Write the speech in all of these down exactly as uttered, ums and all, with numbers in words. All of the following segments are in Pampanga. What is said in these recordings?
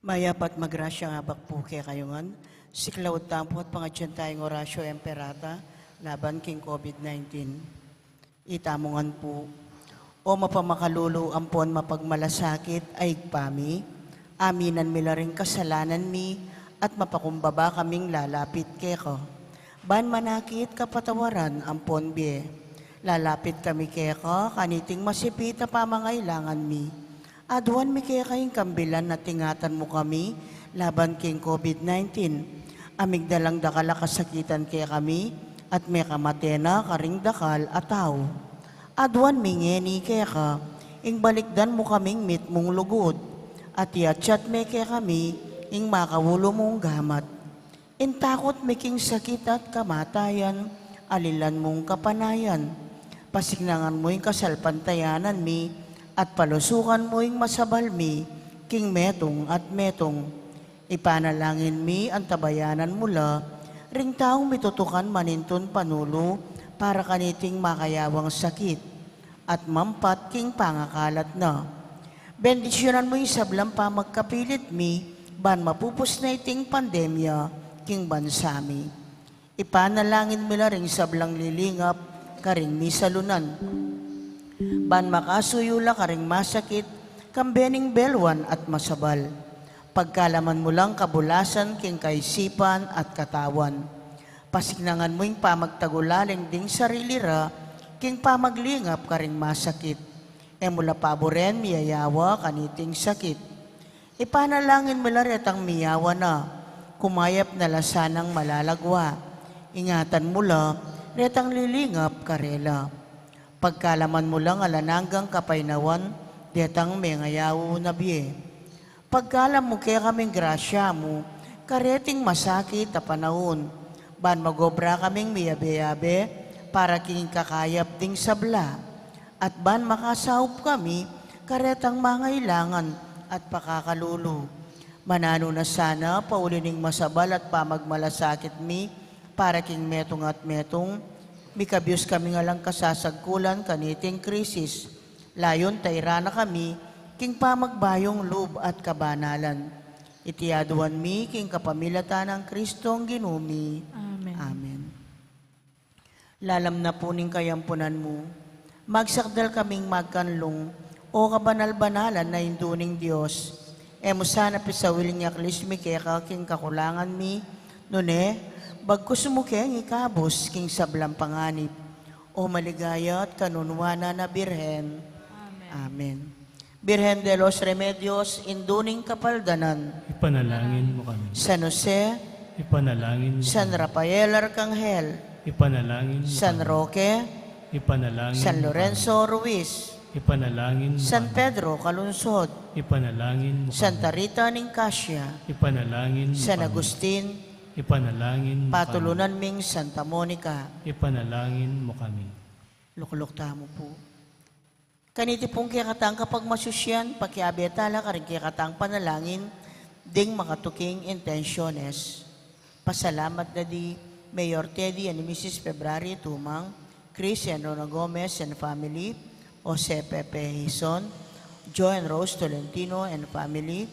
Mayap at magrasyang abak pu kekayu ngan. Siklaud tamu pu at pangadyan taya ing Oratio Imperata laban king COVID nineteen. Itamu ngan pu. O mapamakalulu ampon mapagmalasakit a Ibpa mi, aminan mi la ring kasalanan mi at mapakumbaba kaming lalapit keka. Ban manakit kapatawaran ampon bie. Lalapit kami keka kaniting masipit a pamangailangan mi. Aduan mi keka ing kambilan at ingatan mu kami laban king COVID nineteen. A migdalang dakal a kasakitan kekami at mekamate na karing dakal a tau. Aduan mi ngeni keka ing balikdan mu kaming mitmung lugud at iatsat me kekami ing makaulu mung gamat. Ing takut mi king sakit at kamatayan, alilan mung kapanayan. Pasiknangan mu ing kasalpantayanan mi, at palusukan mu ing masabal mi, king metung at metung. Ipanalangin mi antabayanan mu la, ring taung mitutukan manintun panulu, para kaniting makayawang sakit. At mampat king pangakalat na. Bendisyunan mu ing sablang pamagkapilit mi, ban mapupus na iting pandemya king bansa mi. Ipanalangin mi la ring sablang lilingap karing misalunan. Ban makasuyu la karing masakit, kambe ning belwan at masabal. Pagkalaman mu lang kabulasan king kaisipan at katawan. Pasiknangan mu ing pamagtagulaling ding sarili ra, king pamaglingap karing masakit. E mu la paburen miyayawa kaniting sakit. Ipanalangin mu la retang miyawa na, kumayap na la sanang malalagwa. Ingatan mu la retang lilingap karela. Pagkalaman mu lang alang anggang kapaynawan, detang mengayaw na bie. Pagkalam mu kekaming grasya mu, kareting masakit a panaun, ban magobra kaming miyabe-yabe, para king kakayap ding sabla, at ban makasaup kami, karetang mangailangan at pakakalulu. Mananu na sana, pauli ning masabal at pamagmalasakit mi, para king metung at metung, mikabyus kaming alang kasasagkulan kaniting krisis, layun tairan na kami, king pamagbayung lub at kabanalan. Iti aduan mi, king kapamilatan nang Kristong Ginu mi. Amen. Amen. Lalam na pu ning kayampunan mu, magsakdal kaming magkanlung, O kabanal-banalan a Indu ning Dios. E mu sana pisawil ing aklis mi keka king kakulangan mi, nune, bagkus mu keng ikabus king sablang panganib. O maligaya at kanunuanan a Birhen. Amen. Amen. Birhen de los Remedios, Indu ning Kapaldanan. Ipanalangin mu kami. San Jose. Ipanalangin mu kami. San Rafael Arcangel. Ipanalangin mu kami. San Roque. Ipanalangin mu kami. San Lorenzo Ruiz. Ipanalangin mu kami. San Pedro Calungsod. Ipanalangin mu kami. Santa Rita Nicasia. Ipanalangin mu kami. San Agustin. Ipanalangin mu kami. Patulunan ming Santa Monica. Ipanalangin mu kami. Lukluk tamu pu. Kaniti pung kekatang kapagmasusyan, pakiabe tala karing kekatang panalangin ding makatuking intensyones. Pasalamat da di Mayor Teddy and Missus February Tumang, Chris and Rona Gomez and family, Jose Pepe Hizon, Joe and Rose Tolentino and family,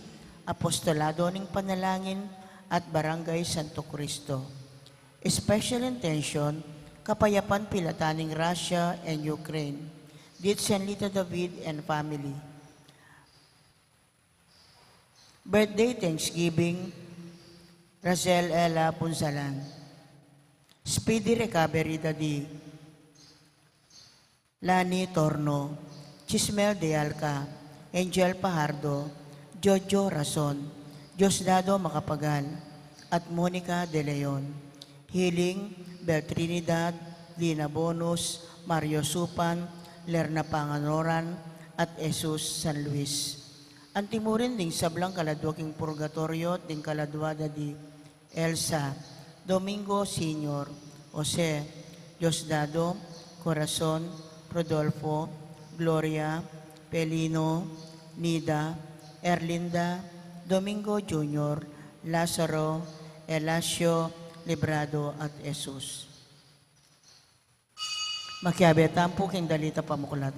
Apostolado ning Panalangin, at Barangay Santo Cristo. Special intention, kapayapan pilatan ning Russia and Ukraine. Dit Sen Lito David and family. Birthday Thanksgiving, Rachel Ella Punsalan. Speedy recovery, Daddy. Lani Torno, Chismel de Alca, Angel Pajardo, Jojo Rason, Diosdado Macapagal, at Monica de Leon. Healing, Bel Trinidad, Lina Bonus, Mario Supan, Lerna Panganoran, at Jesus San Luis. Antimurin ding sablang kaladua king purgatoryo, ding kaladua da di Elsa, Domingo Senior, Jose, Diosdado, Corazon, Rodolfo, Gloria, Pelino, Nida, Erlinda, Domingo Junior, Lazaro, Elacio, Librado, at Jesus. Makiabe tamu pu king dalit a pamuklat.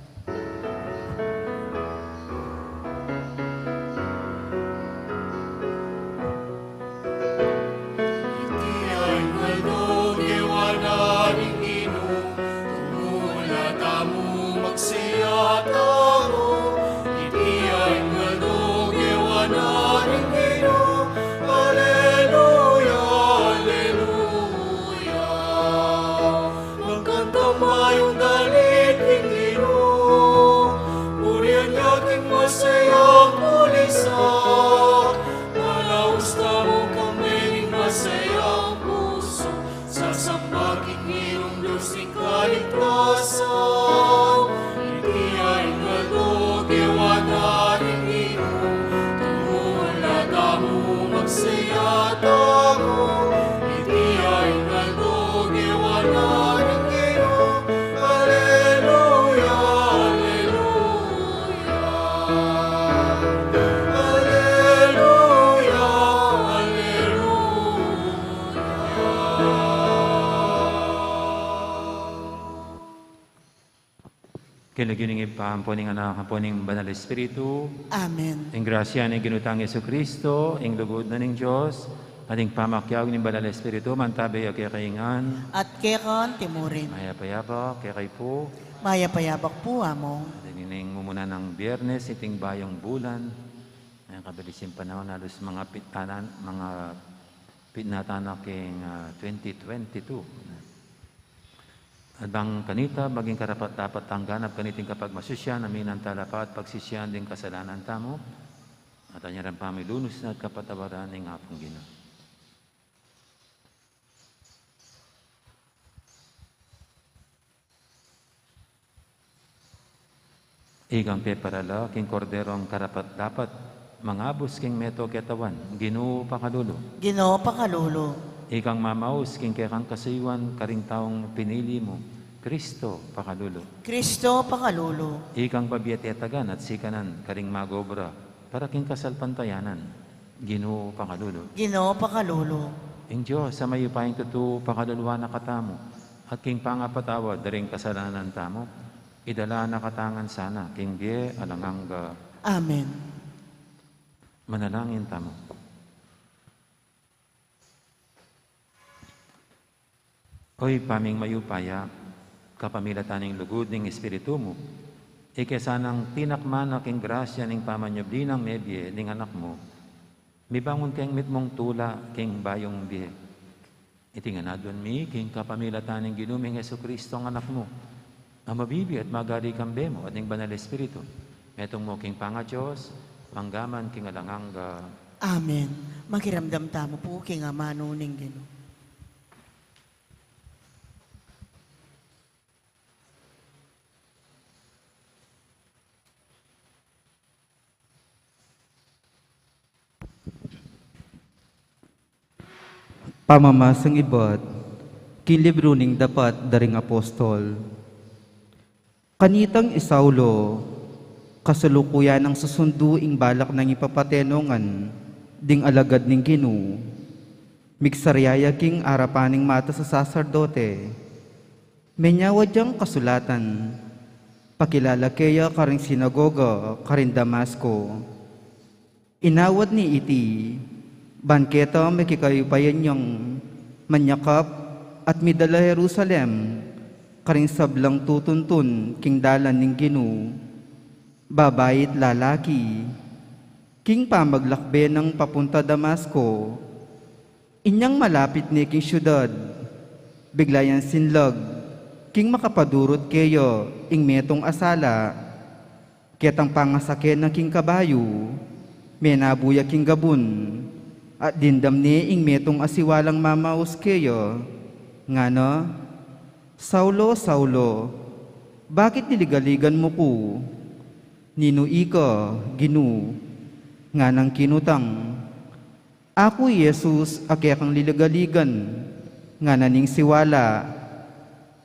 King lagyu ning Ibpa, ampo ning Anak, ampo ning Banal Espiritu. Amen. Ing grasya ning Ginu tang Jesucristo, ing lugud na ning Dios, at ing pamakiabe ning Banal Espiritu, mantabe ya kekayu ngan. At keka naman murin. Mayap a abak kekayu pu. Mayap a abak pu, Among. At ini ing mumuna nang Biyernes, iting bayung bulan. Ayan, kabilis ing panaun, alus mangapit na, mangapit na tana king, ah, twenty twenty-two. At bang kanita, maging karapat-dapat tang ganap kaniting kapagmasusyan, aminan tala pa at pagsisian ding kasalanan tamu, at anyaran pamilunus na at kapatawaran ning Apung Ginu. Ikang peparala king Korderong karapat-dapat mangabus king metung a katawan, Ginu, pakalulu. Ginu, pakalulu. Ikang mamaus king kekang kasuyuan karing taung pinili mu, Kristo, pakalulu. Kristo, pakalulu. Ikang bibie at tatagan at sikanan karing mag-obra para king kasalpantayanan, Ginu, pakalulu. Ginu, pakalulu. Ing Dios a mayupayang tutu, pakaluluan na katamu, at king pangapatawad da ring kasalanan tamu, idala na katamu ngan sana king bie alang angga. Amen. Manalangin tamu. O Ibpa ming mayupaya, kapamilatan ning lugud ning Espiritu mu, ika sanang tinakma na king grasya ning pamanyubli nang mebie ning Anak mu, mibangun keng mitmung tula king bayung bie. Iti ngan aduan mi king kapamilatan ning Ginu ming Jesucristo a Anak mu, a mabibie at magari kambe mu at ning Banal Espiritu, metung mu king pangaDios, mangga man king alang angga. Amen. Makiramdam tamu pu king amanu ning Ginu. Pamamasang ibat king libru ning Dapat da ring Apostol. Kanitang i Saulo, kasalukuyan nang susundu ing balak nang ipapate no ngan ding alagad ning Ginu, migsarya ya king arapan ning matas a saserdote. Menyawad yang kasulatan, pakilala ke ya karing sinagoga karing Damasco. Inawad ne iti, ban keta mekikayupayan yang manyakap at midala Jerusalem karing sablang tutuntun king dalan ning Ginu, babai at lalaki. King pamaglakbe nang papunta Damasco, inyang malapit ne king siudad, bigla yang sinlag king makapadurut keya ing metung a sala. Ketang pangasake na king kabayu, menabu ya king gabun, at dimdam ne ing metung a siwalang mamaus keya, ngana, "Saulo, Saulo, bakit liligaligan mu ku?" "Ninu ika, Ginu?" nganang kinutang. "Aku i Jesus a kekang liligaligan," ngana ning siwala.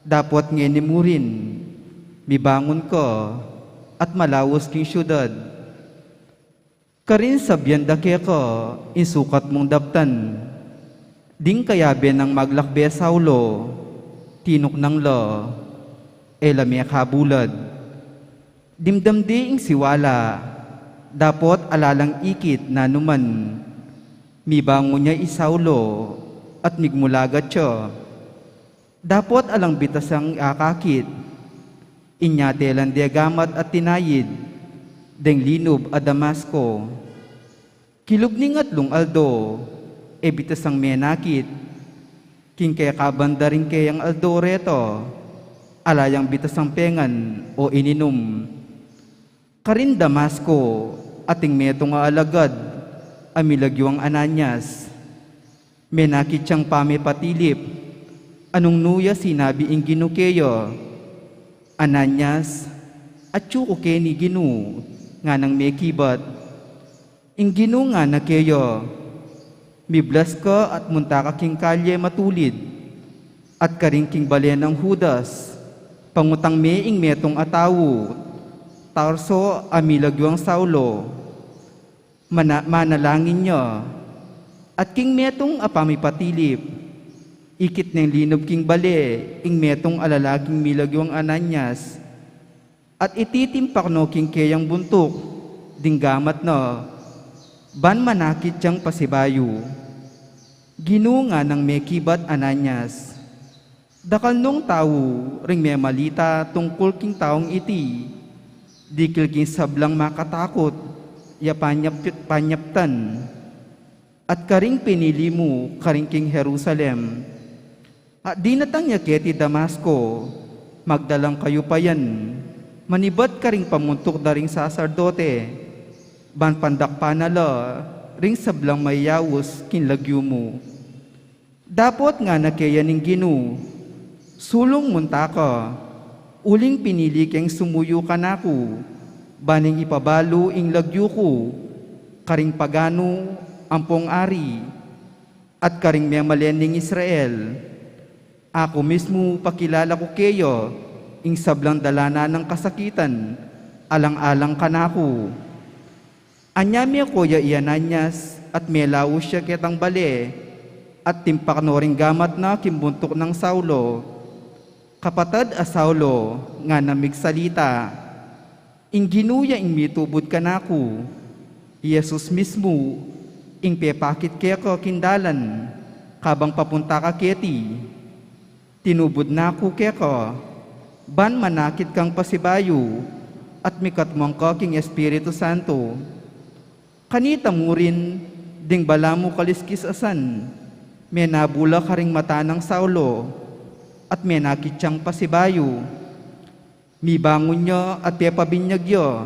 "Dapot ngeni murin, mibangun ka at malaus king siudad. Karin sabian da keka ing sukat mung daptan." Ding kayabe nang maglakbe Saulo, tinuknang la, e la mekabulad. Dimdam de ing siwala, dapot ala lang ikit nanuman. Mibangun ya i Saulo at migmulagat ya. Dapot alang bitasang akakit, inyate lang de gamat at tinayid deng linub a Damasco. Kilub ning atlung aldo, e bitasang menakit. King kekabanda ring keyang aldo reta, ala yang bitasang pengan o ininum. Karin Damasco, ating metung a alagad a milagyuang Ananias. Menakit yang pamepatilip, anung nu ya sinabi ing Ginu keya, "Ananias, atyu ku keni, Ginu," nganang mekibat. Ing Ginu ngana keya, "Miblas ka at munta ka king kalye matulid, at karin king bale nang Judas, pangutang me ing metung a tau, Tarso a milagyuang Saulo. Mana-, manalangin ya." At king metung a pamipatilip, ikit neng linub king bale ing metung a lalaking milagyuang Ananias. At iti timpakno king keyang buntuk ding gamat na, ban manakit yang pasibayu. Ginu, nganang mekibat Ananias, dakal nung tau ring memalita tungkul king taung iti, dikil king sablang makatakut ya panyap-, panyaptan, at karing pinili mu karin king Jerusalem. At dinatang ya keti Damasco, magdalang kayupayan, manibat karing pamuntuk da ring saserdote, ban pandakpan na la ring sablang mayayaus king lagyu mu. Dapot ngana keya ning Ginu, sulung munta ka, uling pinili keng sumuyu kanaku, ban ing ipabalu ing lagyu ku karing paganu ampong ari, at karing memalen ning Israel. Aku mismu pakilala ku keya ing sablang dala na nang kasakitan alang-alang kanaku. Anya meko ya i Ananias at melaus ya ketang bale, at timpakno ring gamat na king buntuk nang Saulo. Kapatad a Saulo, ngana, migsalita. Ing Ginu ya ing mitubud kanaku, i Jesus mismu, ing pepakit keka king dalan, kabang papunta ka keti. Tinubud na ku keka, ban manakit kang pasibayu, at mikatmuan ka king Espiritu Santo. Kanita mu rin, ding balamu kaliskis a san, menabula karing mata nang Saulo, at menakit yang pasibayu. Mibangun ya at pepabinyag ya.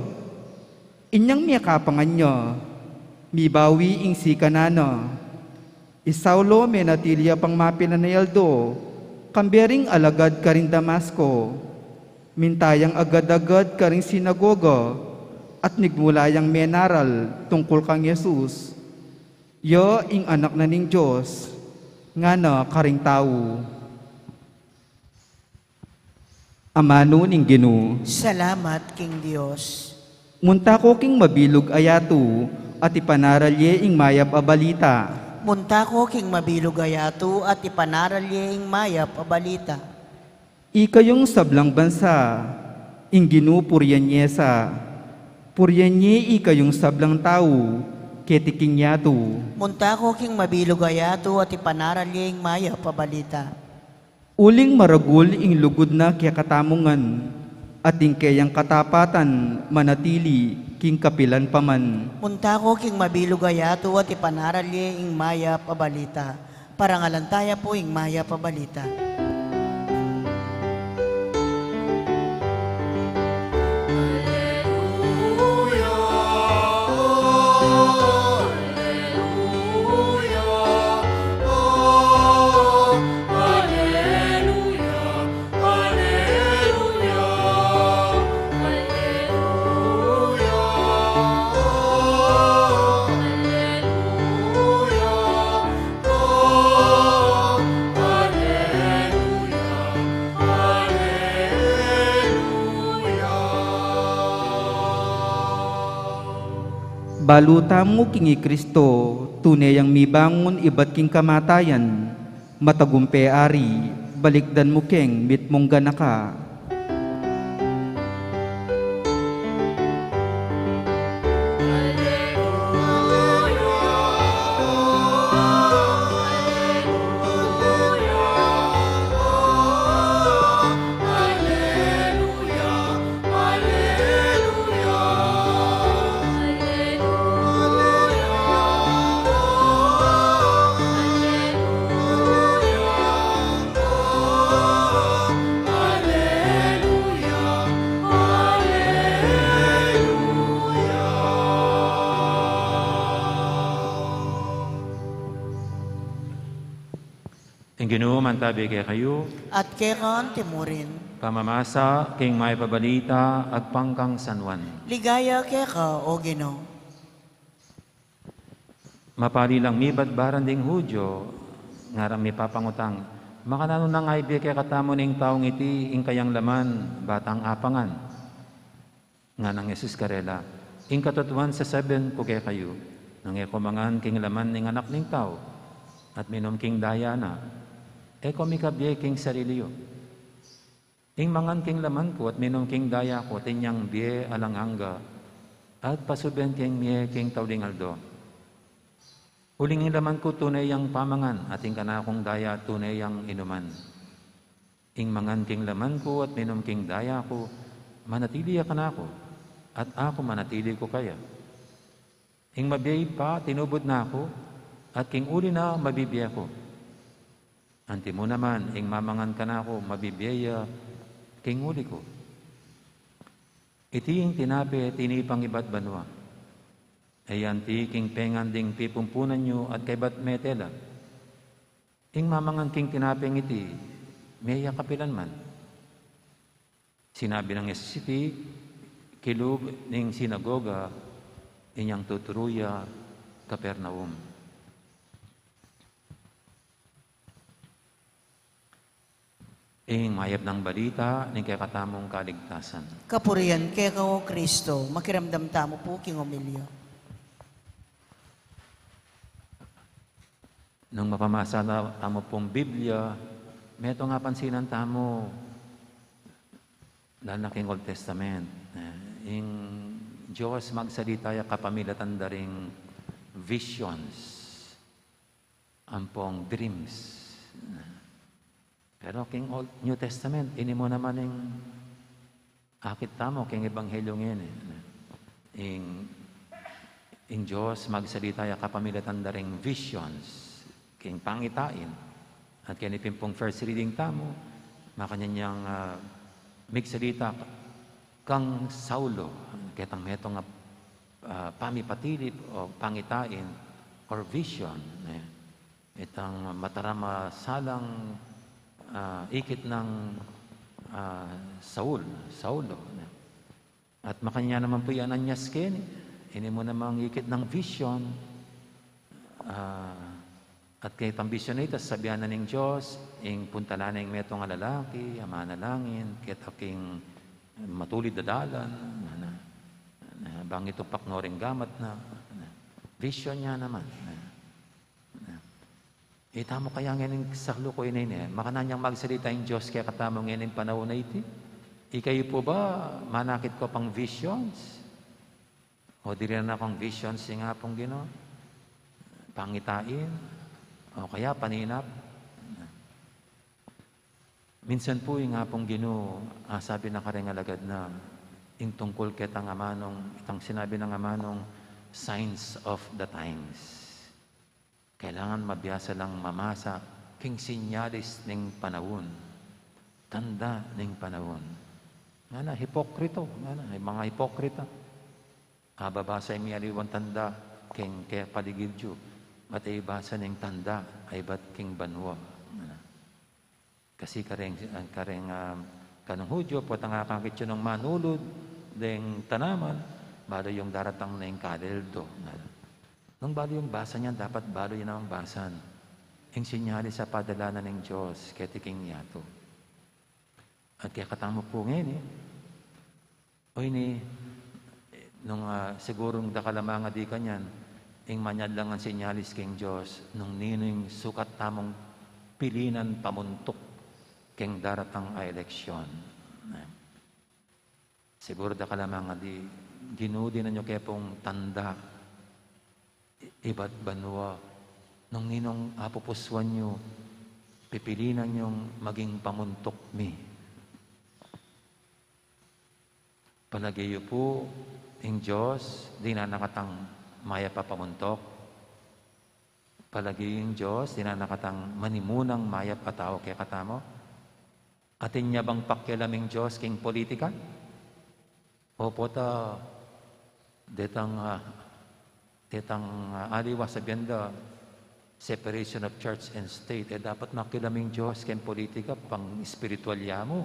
Inyang mekapangan ya, mibawi ing sikanan na. I Saulo menatili ya pang mapilan a aldo, kambe ring alagad karin Damasco. Minta yang agad-agad karing sinagoga, at nigmula yang menaral tungkul kang Jesus, ya ing Anak na ning Dios, ngana karing tau. Amanu ning Ginu. Salamat king Dios. Munta ko king mabilug a yatu, at ipanaral ye ing mayap a balita. Munta ko king mabilug a yatu, at ipanaral ye ing mayap a balita. Ikayung sablang bansa, ing Ginu purian ye sa. Purian ye ikayung sablang tau, keti king yatu. Munta ko king mabilug a yatu, at ipanaral ye ing mayap a balita. Uling maragul ing lugud na kekatamu ngan, at ing keyang katapatan manatili king kapilan pa man. Munta ko king mabilug a yatu, at ipanaral ye ing mayap a balita. Parangalan taya pu ing mayap a balita. Balu tamu king i Kristo, tune yang mibangun ibat king kamatayan, matagumpe Ari, balikdan mu keng mitmung ganaka. Ing Ginu mantabi kekayu. At keka anti mu rin. Pamamasa king mayap a balita agpang kang San Juan. Ligaya keka, O Ginu. Mapali lang mibat baran ding Judio, ngarang mipapangutang, makananu nang ibie kekatamu ning taung iti ing kayang laman, batang apangan? Nganang Jesus karela, ing katutuan sasabyan ku kekayu, nung e ko mangan king laman ning Anak ning Tau, at minum king daya na, e ko mikabie king sarili yu. Ing mangan king laman ku at minum king daya ku, atin yang bie alang angga, at pasuben keng mie king tauling aldo. Uling ing laman ku tune yang pamangan, at ing kanakung daya tune yang inuman. Ing mangan king laman ku at minum king daya ku, manatili ya kanaku, at aku manatili ku kaya. Ing mabie pa tinubud na ku, at king uli na mabibie ku. Antimo naman, ing mamangan kanaku, mabibie ya king uli ku. Iti ing tinape tinipang ibat banua. E ya anti king pengan ding pipumpunan yu at kaybat mete la. Ing mamangan king tinapeng iti, mie ya kapilan man. Sinabi nang Jesus iti kilub ning sinagoga, inyang tuturu ya Capernaum. Ing mayap nang balita ning kekatamung kaligtasan. Kapurian keka, O Kristo. Makiramdam tamu pu king omilya. Nung mapamasa na tamu pung Biblia, metung apansinan tamu, lalo na king Old Testament, eh, ing Dios magsalita ya kapamilatan da ring visions ampong dreams. Pero king Old, New Testament, ini mu naman ing akit tamu king Ebanghelyo ngeni, eh. Ing, ing Dios magsalita ya kapamilatan da ring visions, king pangitain. At keni pin pung first reading tamu, makanyan yang, ah, migsalita kang Saulo, ketang metung a, ah, pamipatilip o pangitain or vision, eh. Itang mataram a salang, ah, ikit nang, ah, Saul, Saulo, eh. At makanyan naman pu i Ananias keni, ini mu namang ikit nang vision, ah, at ketang vision na ita, sasabian na ning Dios, ing puntalan na ing metung a lalaki, a manalangin, keta king matulid a dalan, na, na, na, bang itupak no ring gamat na, na, vision ya naman, na, na. Ita mu kaya ngening salu ku ini, ne? Makanyan yang magsalita ing Dios kekatamu ngening panaun a iti? Ikayu pu ba manakit ko pang visions? O dirinan na kung visions ing Apung Ginu? Pangitain? O kaya paninap? Minsan pu ing Apung Ginu, ah, sabi na karing alagad na, ing tungkul ketang amanung, itang sinabi nang amanung signs of the times. Kailangan mabiasa lang mamasa king sinyalis ning panaun, tanda ning panaun. Ngana, hipokrito, ngana, ay mga hipokrita. Ababasa ing mialiwang tanda king kepaligid yu, at e basa ning tanda a ibat king banua. Ngana. Kasi kareng, kareng, ah, kanung Hudyo, potang akakit yu nung manulud deng tanaman, balu yung daratang na ing kalildo. Nung balu yung basa niyan, dapat balu yu namang basan ing sinyalis a padala na ning Dios keti king yatu. At kekatamu pu ngeni, o ini, nung, ah, sigurung dakal a mangadi kanyan, ing manyadlangan sinyalis king Dios, nung ninu ing sukat tamung pilinan pamuntuk king daratang a eleksyon. Siguru dakal a mangadi, Ginu, dinan yu ke pung tanda i-, ibat banua, nung ninung apupusuan yu, pipilinan yung maging pamuntuk mi. Palage yu pu, ing Dios, dinan na katang mayap a pamuntuk? Palage yu ing Dios, dinan na katang manimunang mayap a tau kekatamu? Atin ya bang pakialam ing Dios king politika? O pota, detang, ah, detang, ah, aliwa sabian da, separation of church and state. E dapat makialam ing Dios keng politika, pang-espiritual ya mu.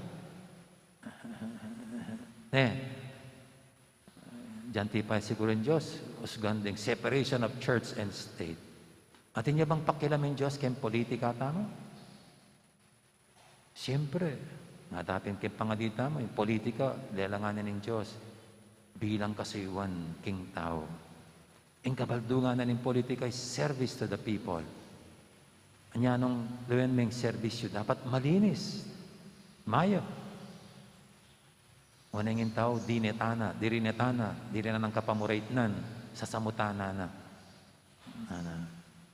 Ne? Dinan pa siguru ing Dios, usgan deng separation of church and state. Atin ya bang pakialam ing Dios keng politika tamu? Siyempre, ngatapin king pangadi tamu, ing politika, lelangan na ning Dios bilang kasuyuan king tau. Ing kabaldungan na ning politika is service to the people. Anya nung lawen meng serbisyu, dapat malinis, mayap. Nung ing tau, dinetan na, dinetan na, dinetan na ing kapamuraitnan, sasamutan na. Ana,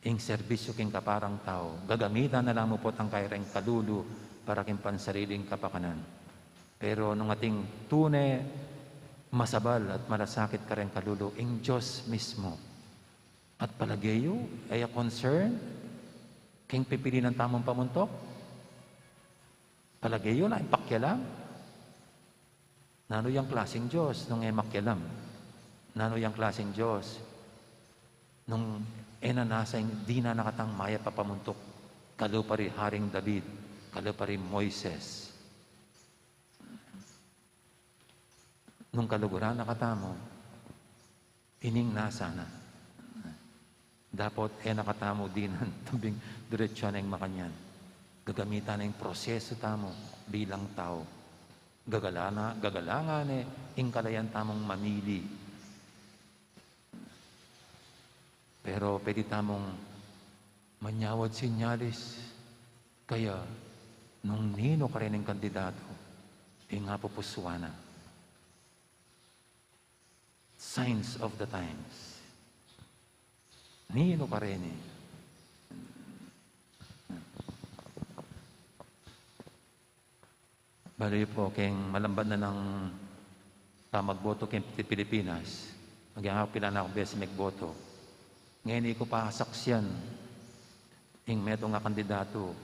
ing serbisyu king kaparang tau, gagamitan na la mu potang kareng kalulu para king pansariling kapakanan. Pero nung ating tune, masabal at malasakit kareng kalulu, ing Dios mismu. At palage yu, e ya concern king pipilinan tamung pamuntuk? Palage yu, ala yang pakialam? Nanu yang klaseng Dios nung e makialam? Nanu yang klaseng Dios nung e na nasa ing dinan na katang mayap a pamuntuk, kalupa pa ri Haring David, kalupa pa ri Moises? Nung kaluguran na katamu, ining nasa na. Dapot e na katamu dinan tambing diretsu na ing makanyan. Gagamitan na ing prosesu tamu bilang tau. Gagalana, gagalangan ne ing kalayan tamung mamili. Pero pwede tamung manyawad sinyalis. Kaya, nung ninu kareng kandidatu, ing apupusuan na. Signs of the times. Ninu kareng. Bale pu, keng malambat na nang pamagboto keng Pilipinas, agyang aku pila na kung beses megboto. Ngeni ku pa saksian ing metung a kandidatu,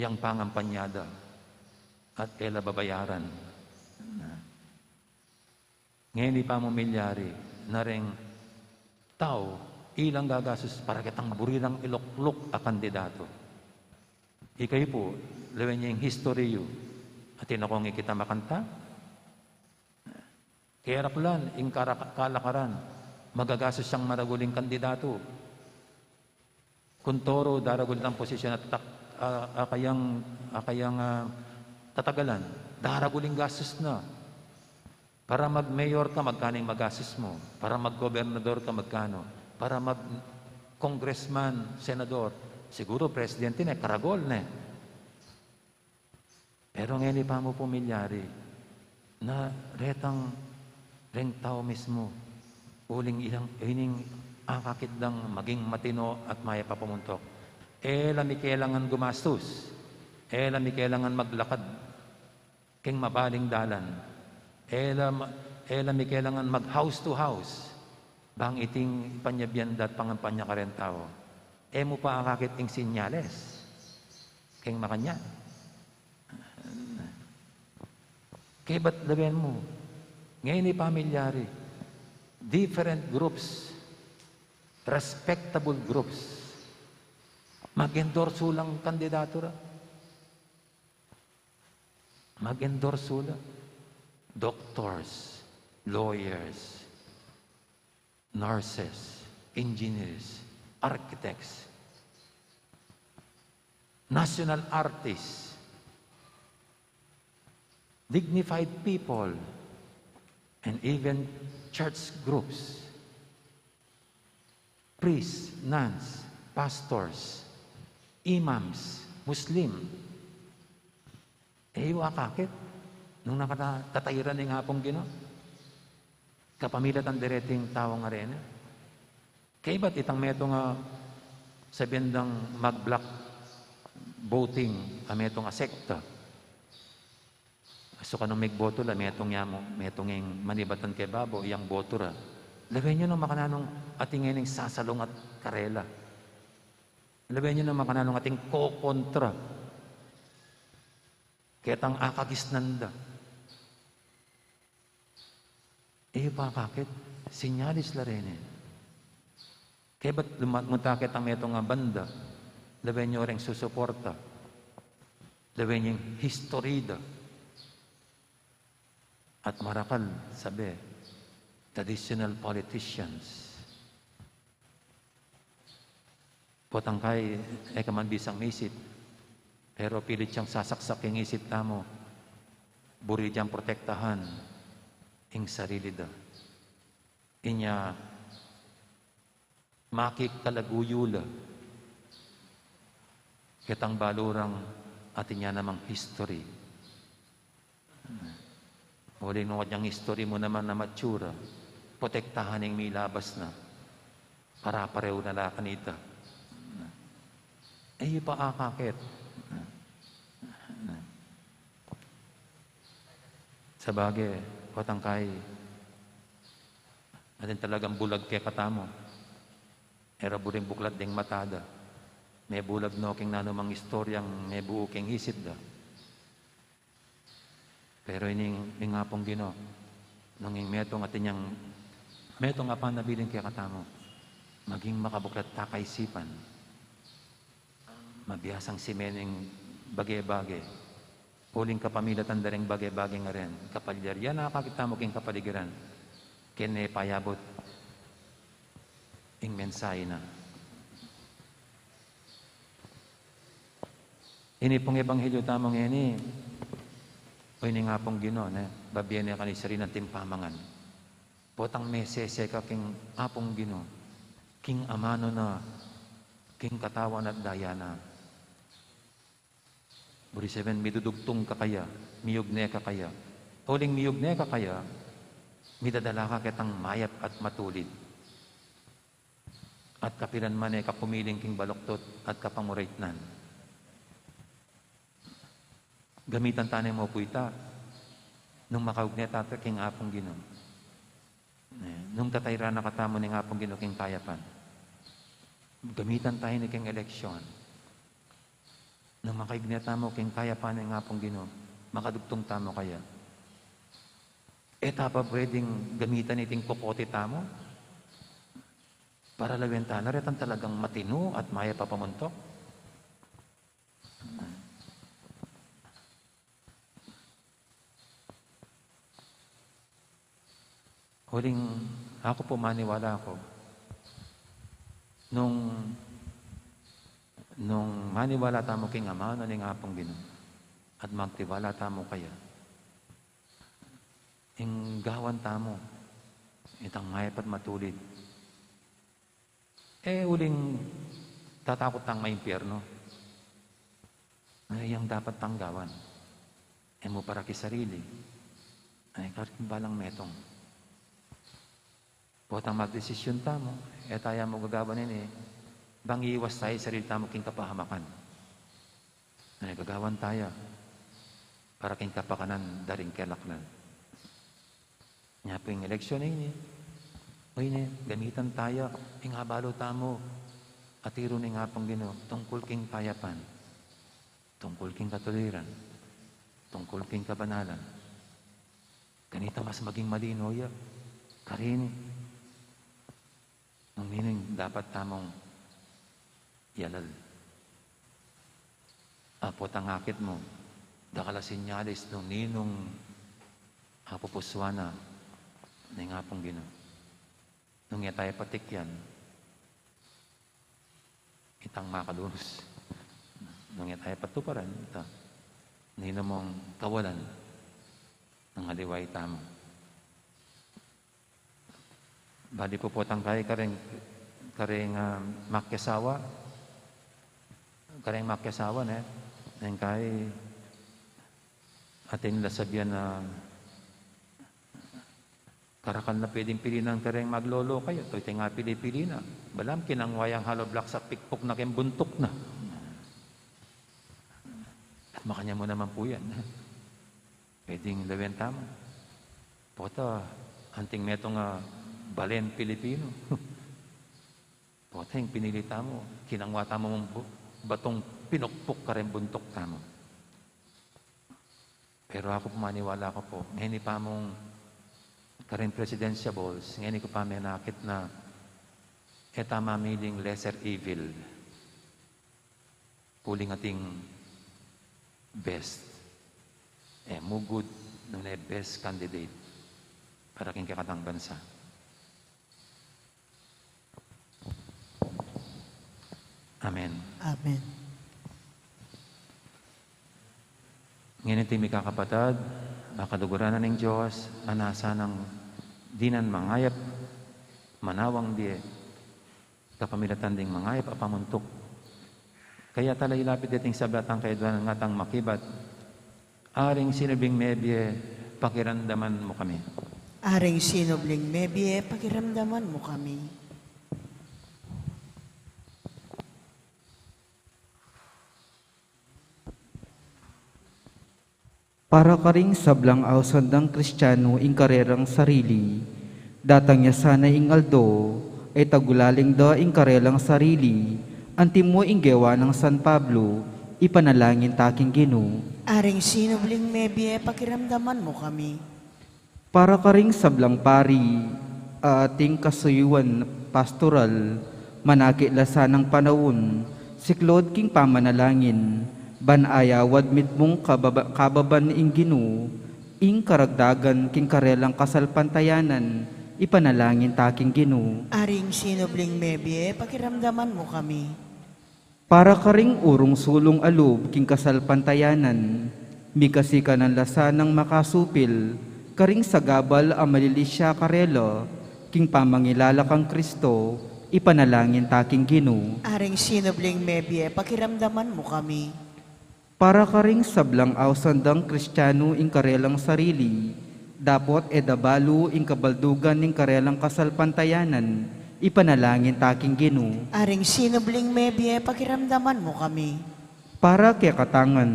yang pangampanya da at e la babayaran. Ngeni pa mu milyari na reng tau, ilang gagastus para ketang buri rang ilukluk a kandidatu. Ikayu pu, lawen ye ing history yu, atin na kung ikita makanta? Keraklan, ing kara-, kalakaran, magagastus yang maragul ing kandidatu. Kuntoro, daragul itang posisyon at tak-, a, a kayang, a kayang, a, tatagalan, daragul ing gastus na. Para mag-mayor ka, magkanu ing magastus mu? Para mag-gobernador ka, magkanu? Para mag-congressman, senador, siguru presidente ne, karagul ne. Pero ngeni pa mu pu milyari na retang reng tau mismu, uling ilang, ining akakit dang maging matino at mayap a pamuntuk. E la mi kelangan gumastus, e la mi kelangan maglakad keng mabaling dalan, e la ma-, e la mi kelangan mag house to house, bang iting panyabian da at pangampanya kareng tau. E mu pa akakit ing sinyales keng makanyan? Kebat lawen mu, ngeni pa milyari, different groups, respectable groups, mag-endorse lang kandidatu ra. Mag-endorse lang. Doctors, lawyers, nurses, engineers, architects, national artists, dignified people, and even church groups, priests, nuns, pastors, imams, Muslim. E yu akakit nung nakatatairan ing Apung Ginu kapamilatan dereting tau a reni? Kaybat itang metung a sabian dang mag-block voting a metung a sekta. Asu kanu megboto la, metung ya mu, metung ing manibatan keng babo, yang boto ra. Lawen yu nung makananung atin ngening sasalungat karela. Lawen yu nung makananung atin kokontra ketang akagisnan da. E yu pa akakit, sinyalis la reni. Kaybat luma-, munta ketang metung a banda, lawen yu reng susuporta, lawen yu ing history da. At marakal, sabi, traditional politicians. Potang kai, e ka man bisang misip, pero pilit yang sasaksak ing isip tamu, buri yang protektahan ing sarili da. Inya, makikalaguyu la ketang balu rang atin ya namang history. Uling nung agyang istori mu naman a matsura, protektahan ing milabas na. Para pareho na la kanita. E yu pa akakit. Sabage, potang kai, atin talagang bulag kekatamu. E ra buring buklat ding mata da. Mebulag no king nanumang istoryang mebuo king isip da. Pero ining, ing Apung Ginu, nung ing metung atin yang, metung a panabilin kekatamu, maging makabuklat ta kaisipan. Mabiasang simeneng bage-bage. Uling kapamilatan da ring bage-bage ngaren, kapalyarian a akakit tamu king kapaligiran, ken e payabut ing mensahe na. Ini pung ebanghelyo tamu ngeni, o ini nga pung Ginu, ne, babie ne kani sarili na atin pamangan. Potang mesese ka king Apung Ginu, king amanu na, king katawan at daya na. Buri sabian, midudugtung ka kaya, miyugne ka kaya. Uling miyugne ka kaya, midadala ka ketang mayap at matulid. At kapilan man e ka pumiling king baluktot at kapamuraitnan. Gamitan ta ne mu pu ita, nung makaugne ta king Apung Ginu. E, nung tatayran na katamu ning Apung Ginu king kayapan. Gamitan ta ini king eleksyon. Nung makaugne tamu king kayapan ning Apung Ginu, makadugtung tamu kaya. E ta pa pwedeng gamitan iting kokote tamu? Para lawen ta na retang talagang matinu at mayap a pamuntuk. Uling aku pu maniwala ku, nung, nung maniwala tamu king amanu ning Apung Ginu, at magtiwala tamu kaya, ing gawan tamu, itang mayap at matulid. E, uling tatakut tang maimpyernu. Ay, yang dapat tang gawan. E mu para ki sarili. Ay, karin balang metung. Potang magdesisyun tamu, e ta ya mu gagawan ini, bang iwas ta ya sarili tamu king kapahamakan. Ay, gagawan ta ya para king kapakanan da ring kelaklan. Nya pu ing eleksyon a ini, o ini, gamitan ta ya, ing abalu tamu, atiru ning Apung Ginu, tungkul king kayapan, tungkul king katuliran, tungkul king kabanalan. Kanita mas maging malino ya karini. Nung ninu ing dapat tamung yalal. Apo, tangakit mu, dakal a sinyalis nung ninung apupusuan na ning Apung Ginu. Nung e ta ya patikyan, itang makalunus. Nung e ta ya patuparan, ita, ninu mung kawalan ning aliwa itamu. Bali pu, potang kai, karing, karing, ah, makiasawa. Karing makiasawa, ne? Neng kai, atin la sabian na karakal na pwedeng pilinan karing maglolo kaya, o iti nga pili-pili na. Balamu kinangwa yang hollow blocks a pikpuk na keng buntuk na. At makanyan mu naman pu yan. Pwedeng lawen tamu. Pota, anting metung a balen Pilipinu. Pota, ing pinili tamu, kinangwa tamu mung bu-, batung pinukpuk karing buntuk tamu. Pero aku pu, maniwala ku pu, ngeni pa mung karing presidentiables, ngeni ku pa menakit na e ta mamiling lesser evil. Uling ating best. E mu gud, nune best candidate para king kekatang bansa. Amen. Amen. Ngeni iti, mikakapatad, a kaluguran na ning Dios, a nasa nang dinan mangayap, manawang bie, kapamilatan ding mangayap a pamuntuk. Kaya tala ilapit deting sabla tang kayadwanan ngatang makibat, aring sinubling mebie, Pakiramdaman mu kami. Aring sinubling mebie, pakiramdaman mu kami. Para karing sablang ausan dang Kristiano ing karelang sarili, datang ya sana ing aldo, e tagulaling da ing karelang sarili, anti mu ing gewa nang San Pablo, ipanalangin ta king Ginu. Aring sinubling mebie, pakiramdaman mu kami. Para karing sablang pari, a ating kasuyuan pastoral, manakit la sanang panaun, siklaud king pamanalangin, ban ayawad mitmung kababa-, kababan ing Ginu, ing karagdagan king karelang kasalpantayanan, ipanalangin ta king Ginu. Aring sinubling mebie, pakiramdaman mu kami. Para karing urung sulung a lub king kasalpantayanan, mikasi ka nang lasanang makasupil karing sagabal a malilisya karela king pamangilala kang Kristo, ipanalangin ta king Ginu. Aring sinubling mebie, pakiramdaman mu kami. Para karing sablang ausan dang Kristiano ing karelang sarili, dapot e da balu ing kabaldugan ning karelang kasalpantayanan, ipanalangin ta king Ginu. Aring sinubling mebie, pakiramdaman mu kami. Para kekatang ngan,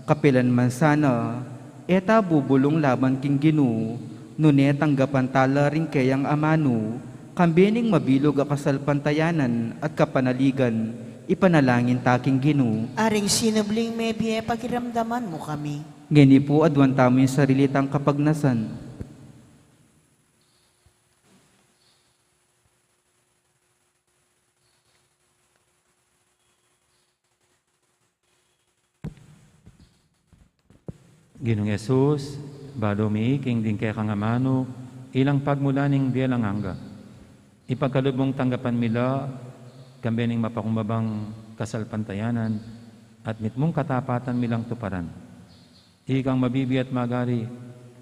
kapilan man sana, e ta bubulung laban king Ginu, nune tanggapan ta la ring keyang amanu, kambe ning mabilug a kasalpantayanan at kapanaligan, ipanalangin ta king Ginu. Aring sinubling mebie, pakiramdaman mu kami. Ngeni pu, aduan tamu ing sarili tang kapagnasan. Ginung Jesus, balu mi king ding kekang amanu, ilang pagmulan ning bie alang angga. Ipagkalub mung tanggapan mi la, kambe ning mapakumbabang kasalpantayanan, at mitmung katapatan mi lang tuparan. Ikang mabibie at magari,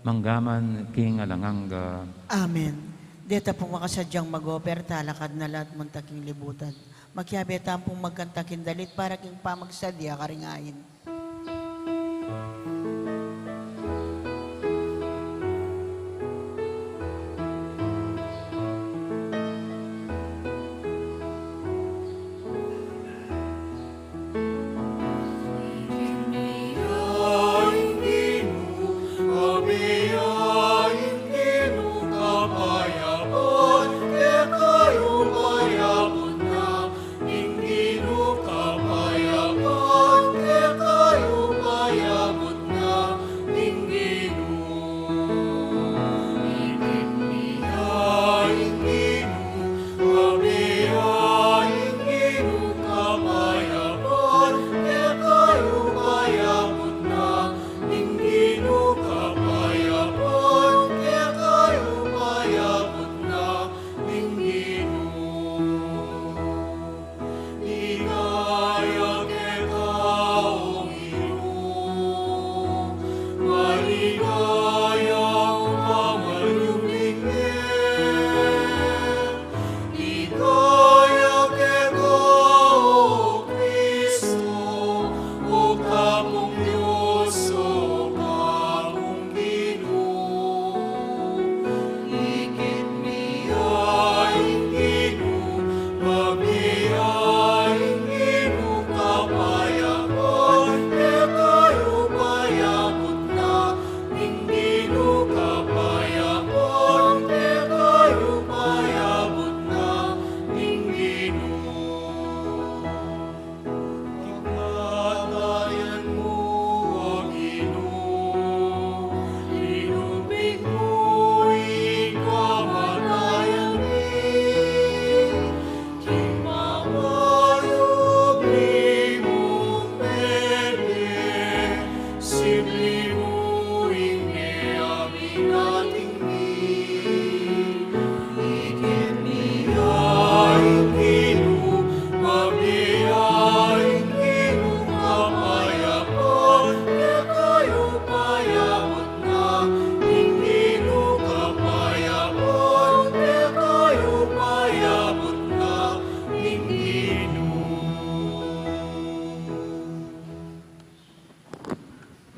manggaman king alang angga. Amen. Deta pung makasadyang mag-offer, talakad na la at munta king libutan. Makiabe tamu pung magkanta king dalit para king pamagsadya karing ain.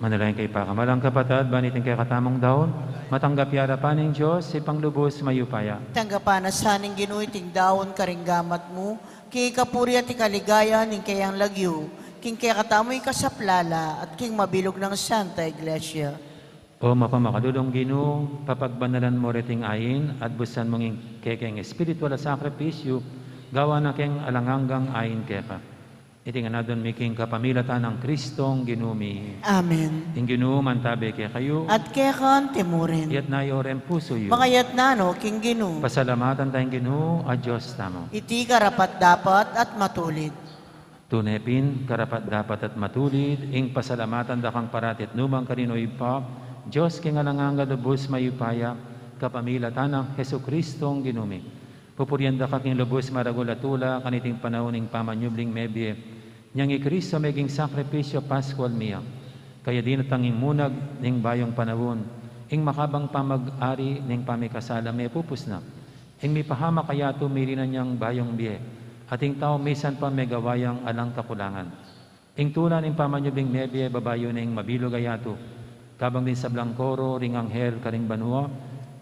Manalangin kayu pakamalan kung kapatad, ban iting kekatamung daun matanggap ya arapan ning Dios, Ibpang lubus mayupaya. Tanggapan na sa ning Ginu iting daun karing gamat mu, king kapurian at king kaligayan ning kayang lagyu, king kekatamung kasaplalan at king mabilug nang Santa Iglesia. O mapamakalulung Ginu, papagbanalan mu reting ain at busan mung ing kekeng espiritual a sakripisyu, gawan na keng alang anggang ain keka. Iti ngan adwan mi king kapamilatan nang Kristong Ginu mi. Amen. Ing Ginu mantabe kekayu. At keka mu rin. Itas yu ring pusu yu. Makatas no king Ginu. Pasalamatan taya ing Ginu a Dios tamu. Iti karapat-dapat at matulid. Tune pin, karapat-dapat at matulid ing pasalamatan da kang parati at nukarin man, O Ibpa, Dios king alang angga, lubus mayupaya, kapamilatan nang Jesukristong Ginu mi. Pupurian da ka king lubus maragul a tula kaniting panaun ning pamanyubling mebie. Inyang i Kristo meging sakripisyu paskual mi ya. Kaya dinatang ing munag ning bayung panaun, ing makabang pamag-ari ning pamikasalang mepupus na. Ing mipahamak a yatu mirinan yang bayung bie, at ing tau misan pa megawa yang alang kakulangan. Ing tula ning pamanyubling mebie babayu na ing mabilug a yatu. Kabang ding sablang koro ring anghel karing banua,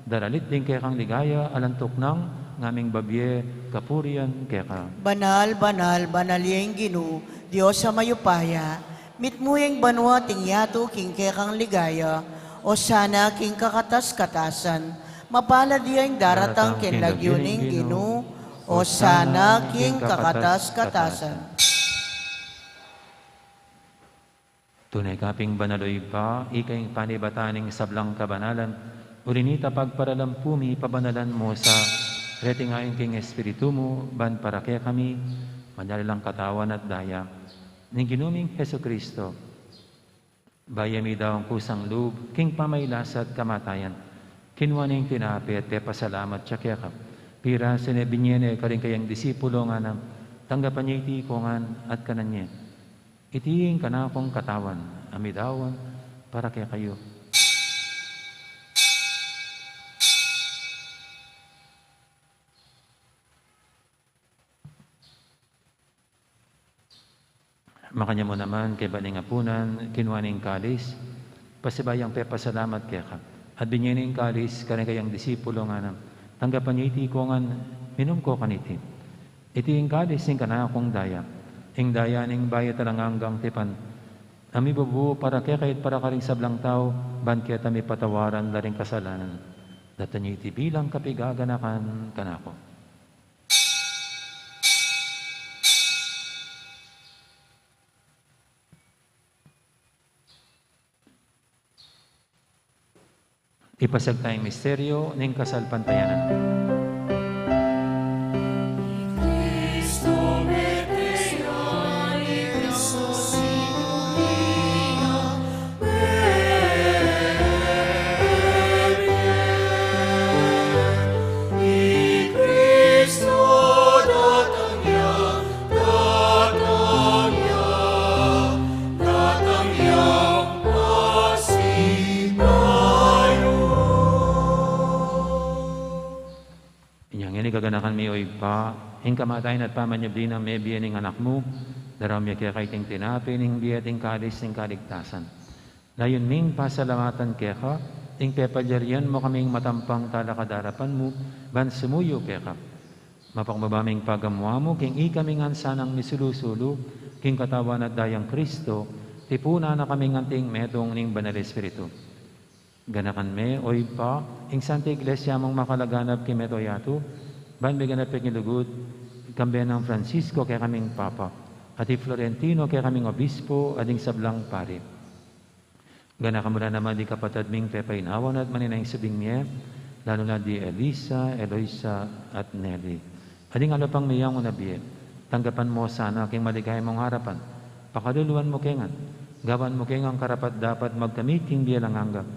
daralit ding kekang ligaya, alang tuknang ngaming babie kapurian keka. Banal, banal, banal ya ing Ginu, Dios a mayupaya. Mitmu ya ing banua at ing yatu king kekang ligaya. Osana king kakatas-katasan. Mapalad ya ing daratang king lagyu ning Ginu. Osana king kakatas-katasan. Tune ka pin banal, O Ibpa, ika ing panibatan ning sablang kabanalan. Uli na nita, pagparalan pu mi, pabanalan mu sa reting ain king Espiritu mu, ban para kekami maging katawan at daya ning Ginu ming Jesucristo. Bayu ya midaun kusang lub king pamagkasakit at kamatayan, kinua ne ing tinape at pepasalamat ya keka. Pirasu ne, binie ne karing kayang disipulo, ngana, tanggapan ye iti ikongan at kanan ye. Iti ing kanakung katawan a midaun para kekayu. Makanyan mu naman, kaybat ning apunan, kinua ne ing kalis, pasibayu yang pepasalamat keka, at binie ne ing kalis karing kayang disipulo, ngana, tanggapan ye iti ikongan, minum ko kaniti. Iti ing kalis ning kanakung daya, ing daya ning bayu at alang anggang tipan, a mibubu para kekayu at para karing sablang tau, ban keta mipatawaran la ring kasalanan. Daptan ye iti bilang kapaganakan kanaku. Ipasiag taya ing misteryu ning kasalpantayanan. Inya ngeni gaganakan mi, o Ibpa, ing kamatayan at pamanyubli nang mebie ning Anak mu, daraun mi keka iting tinape ning bie at ing kalis ning kaligtasan. Layun ming pasalamatan keka ing pepalyarian mu kaming matampang talakad king arapan mu, ban sumuyu keka. Mapakbaba ming pagamu-amu king ikami ngan sanang misulu-sulu king katawan at dayang Kristo, tipunan na kaming anting metung ning Banal Espiritu. Ganakan me, o Ibpa, ing Santa Iglesia mung makalaganap king mabilug a yatu, ban miganap ya king lugud, kambe nang Francisco kekaming Papa, at i Florentino kekaming Obispo, at ding sablang pari. Ganakan mu la naman ding kapatad ming pepainawa na at manenaya king subing mie, lalu na di Elisa, Eloisa, at Nelly. At ding alupang miyang una bie, tanggapan mu sana king maligaya mung arapan, pakaluluan mu ke ngan, gawan mu ke ngan karapat-dapat magkamit king bie alang angga.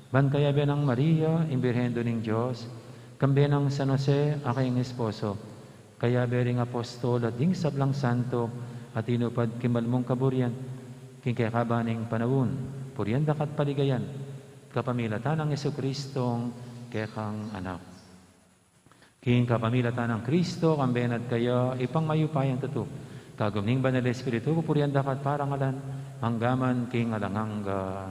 Ban kayabe nang Maria, ing Birhen Indu ning Dios, kambe nang San Jose, a kayang esposo, kayabe ring apostol at ding sablang santo a tinupad king mal mung kaburian, king kekaban ning panaun, purian da ka at paligayan, kapamilatan nang Jesucristong kekang Anak. King kapamilatan nang Kristo, kambe na at kaya, Ibpang mayupayang tutu, kagum ning Banal Espiritu, pupurian da ka at parangalan, manggaman king alang angga.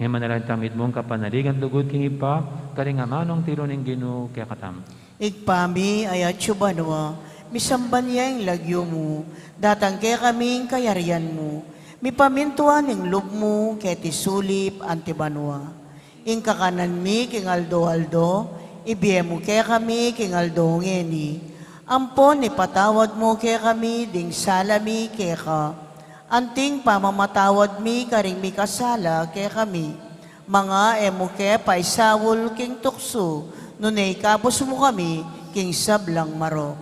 Ngeni manalangin tamu mitmung kapanaligan lugud king Ibpa, karing amanung tiru ning Ginu kekatamu. Ibpa mi, atsu ka banua, misamban ya ing lagyu mu, datang kekami ing kayarian mu, mipamintuan ing lub mu keti sulip anti banua. Ing kakanan mi king aldo-aldo, ibie mu kekami king aldo ngeni. Ampon ipatawad mu kekami ding sala mi keka, anting pamamatawad mi karing mikasala kekami. Manga e mu ke paisaul king tuksu, nune ikabus mu kami king sablang marok.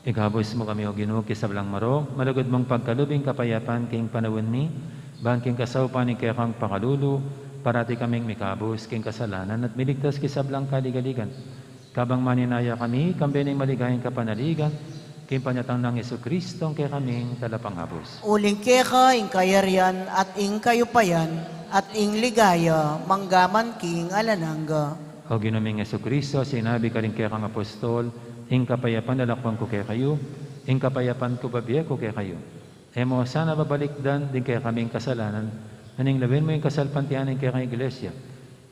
Ikabus mu kami, O Ginu, king sablang marok, malugud mung pagkalub ing kapayapan king panaun mi, ban king kasaupan ning kekang pakalulu, parati kaming mikabus king kasalanan at miligtas king sablang kaligaligan. Kabang maninaya kami, kambe ning maligayang kapanaligan, king panyatang nang Jesucristo, ing kekaming Talapangabus. Uling keka ing kayarian at ing kayupayan at ing ligaya, manggaman king alang angga. O Ginu ming Jesucristo, sinabi karing kekang apostol, ing kapayapan lalakwan ku kekayu, ing kapayapan ku bibie ku kekayu. E mu sana babalikdan ding kekaming kasalanan, nune lawen mu ing kasalpantayanan ning kekang Iglesia,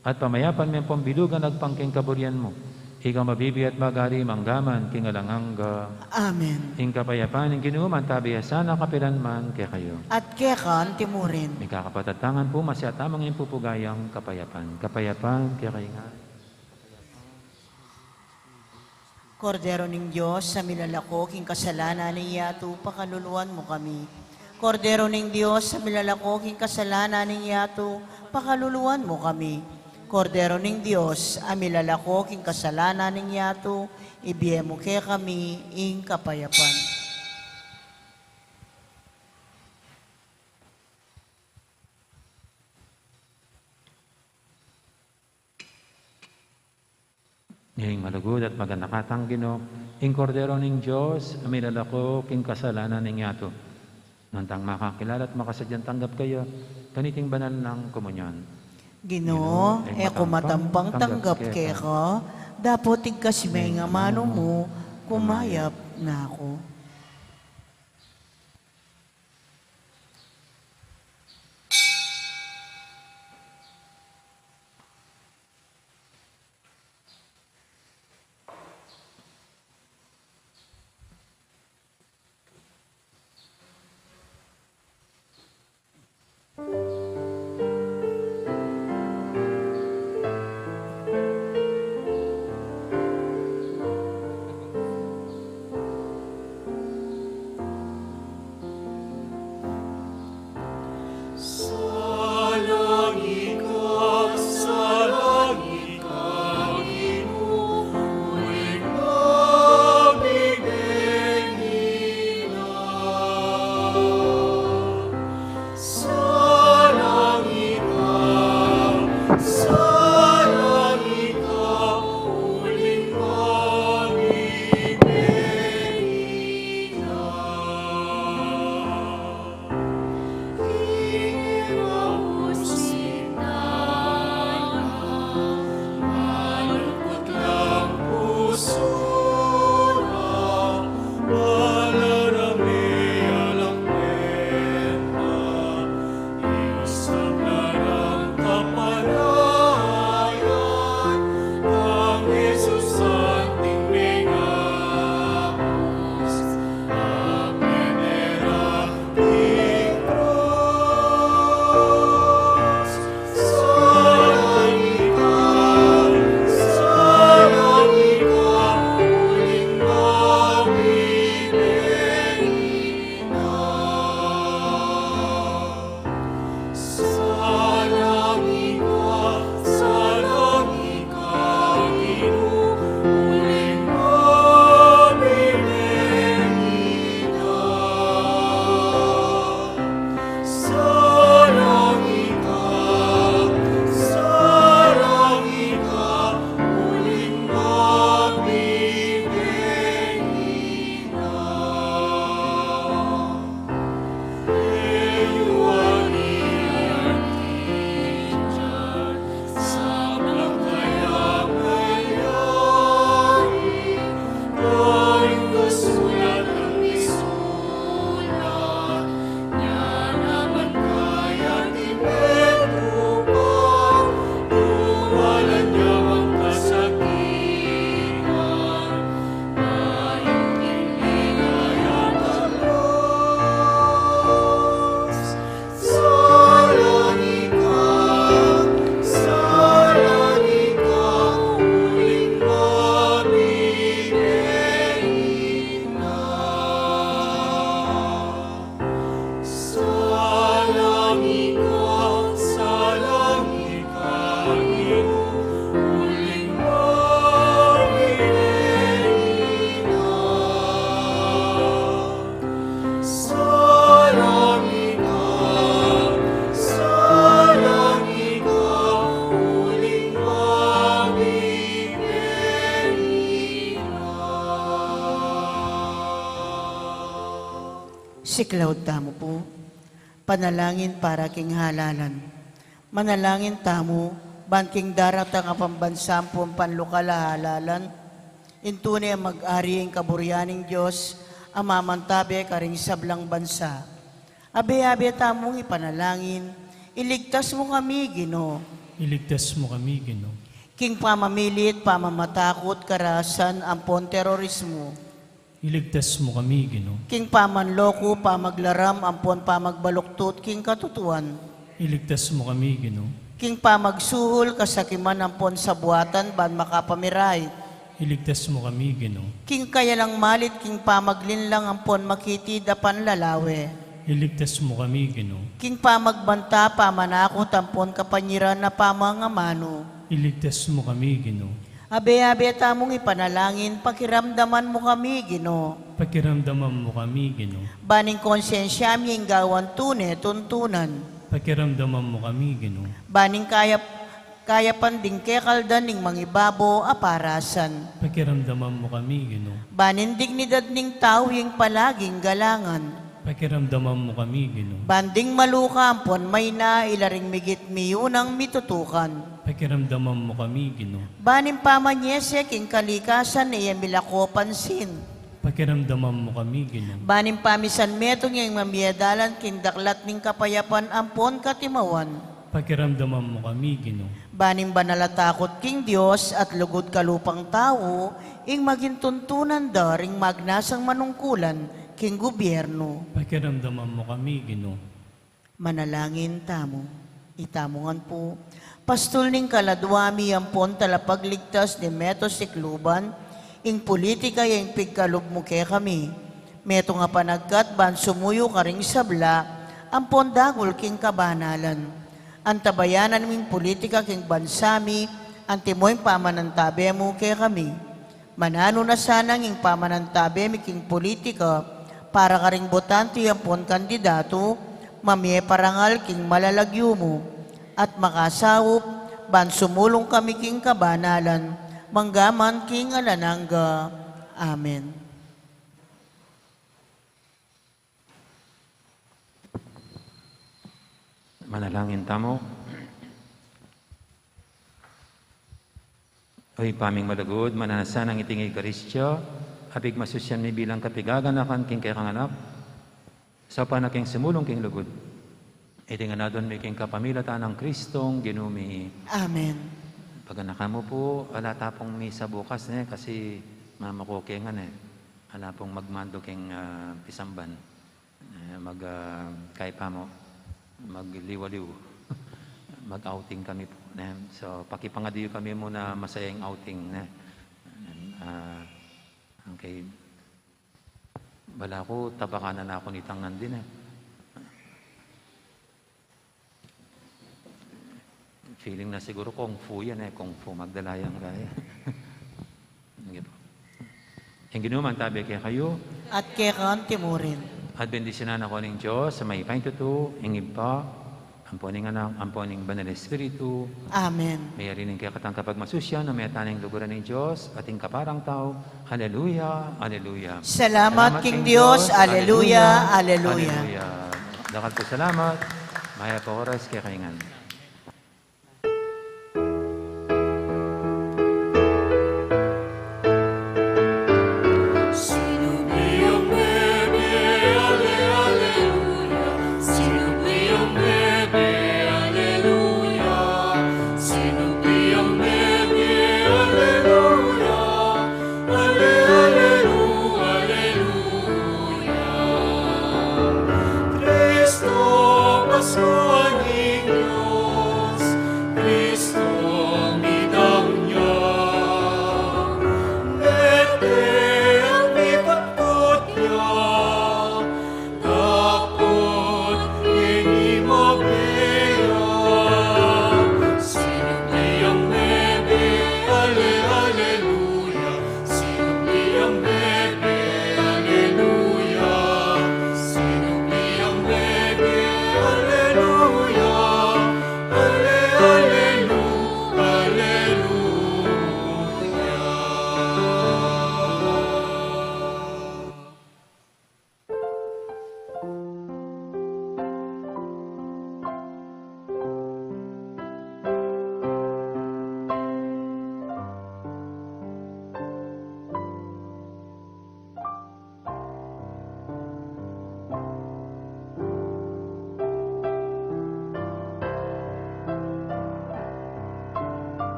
at pamayapan me ampon bilugan agpang king kaburian mu. Ika mabibie at magari manggaman king alang angga. Amen. Ing kapayapan ning Ginu mantabi ya sana kapilan man kekayu. At keka anti murin. Mikakapatad tamu ngan pu, masyata mung ing pupugayang kapayapan. Kapayapan kekayu ngan. Kordero ning Dios, a milalako king kasalanan ning yatu, pakaluluan mu kami. Kordero ning Dios, a milalako king kasalanan ning yatu, pakaluluan mu kami. Kordero ning Dios, a milalako king kasalanan ning yatu, ibie mu kekami ing kapayapan. Ing malugud at maganaka tang Ginu, ing Kordero ning Dios, a milalako king kasalanan ning yatu. Nuan tang makakilala at makasadyang tanggap kaya kaniting banal nang komunyon. Ginu, e ku matampang tanggap keka, dapot igkas me ing amanu mu, kumayap na ku. Siklaud tamu pu. Panalangin para king halalan. Manalangin tamu, ban king daratang a pambansa ampon panlokal a halalan, ing tune a mag-ari ing kaburian ning Dios, a mamantabe karing sablang bansa. Abe-abe tamung ipanalangin, iligtas mu kami, Ginu. Iligtas mu kami, Ginu. King pamamilit, pamamatakut, karasan, ampon terorismu. Iligtas mu kami, Ginu. King pamanloko, pamaglaram, ampon pamagbaluktut king katutuan. Iligtas mu kami, Ginu. King pamagsuhul, kasakiman, ampon sabuatan ban makapamirait. Iligtas mu kami, Ginu. King kayalang malit, king pamaglinlang, ampon makitid a panlalawe. Iligtas mu kami, Ginu. King pamagbanta, pamanakut, ampon kapanyiran a pamangamanu. Iligtas mu kami, Ginu. Abe-abe tamung ipanalangin, pakiramdaman mu kami, Ginu. Pakiramdaman mu kami, Ginu. Ban ing konsensya mi ing gawan tune tuntunan. Pakiramdaman mu kami, Ginu. Ban ing kayap-, kayapan ding kekaldan ning mangibabo a parasan. Pakiramdaman mu kami, Ginu. Ban ing dignidad ning tau ing palaging galangan. Pakiramdaman mu kami, Ginu. Ban ding maluka ampon maina ila ring migit miyunang mitutukan. Pakiramdaman mu kami, Ginu. Ban ing pamanyese king kalikasan e ya milako pansin. Pakiramdaman mu kami, Ginu. Ban ing pamisanmetung yang mamie dalan king daklat ning kapayapan ampon katimawan. Pakiramdaman mu kami, Ginu. Ban ing banal a takut king Dios at lugud kalupang tau, ing maging tuntunan da ring magnasang manungkulan king gubyernu. Pakiramdaman mu kami, Ginu. Manalangin tamu. Itamu ngan pu, pastul ning kaladua mi ampon talapagligtas ning meto sikluban, ing pulitika ya ing pigkalub mu kekami. Metung a panagkat ban sumuyu karing sabla, ampon dagul king kabanalan. Antabayanan mu ing pulitika king bansa mi, antimo ing pamanantabe mu kekami. Mananu na sanang ing pamanantabe mi king pulitika, para karing botante ampon kandidatu, mamie parangal king malalagyu mu, at makasaup, ban sumulung kami king kabanalan, manggaman king alang angga. Amen. Manalangin tamu. O Ibpa ming malugud, mananu na sana ing iting Eukaristia, a pigmasusyan mi bilang kapigaganakan king kekang Anak, saupan na king sumulung king lugud. Iti ngan adwan mi king kapamilatan nang Kristong Ginu mi. Amen. Paganakan mu pu, ala ta pung misa bukas ne, kasi mamuku ke ngan e. Ala pung magmando king, ah, pisamban. Eh, mag, ah, kaya pa mu, magliwaliw. Mag-outing kami pu, ne? So, pakipangadi yu kami mu na masaya ing outing, ne? Ah, okay. Bala ku, tabakan na ku nitang ngan din, eh. Feeling na siguru kung fu yan, eh, kung fu Magdala yan, kaya. Sige po. Ing Ginu mantabe kekayu. At keka mu rin. At bendisyunan na kayu ning Dios a mayupaya king tutu, ing Ibpa, ampo ning Anak, ampo ning Banal a Espiritu. Amen. Mayari ning kekatang kapagmasusyan, a mayupaya ning luguran ning Dios, at ing kaparang tau. Aleluya, aleluya. Salamat king Dios, aleluya, aleluya. Dakal pung salamat. Mayap a oras kekayu ngan.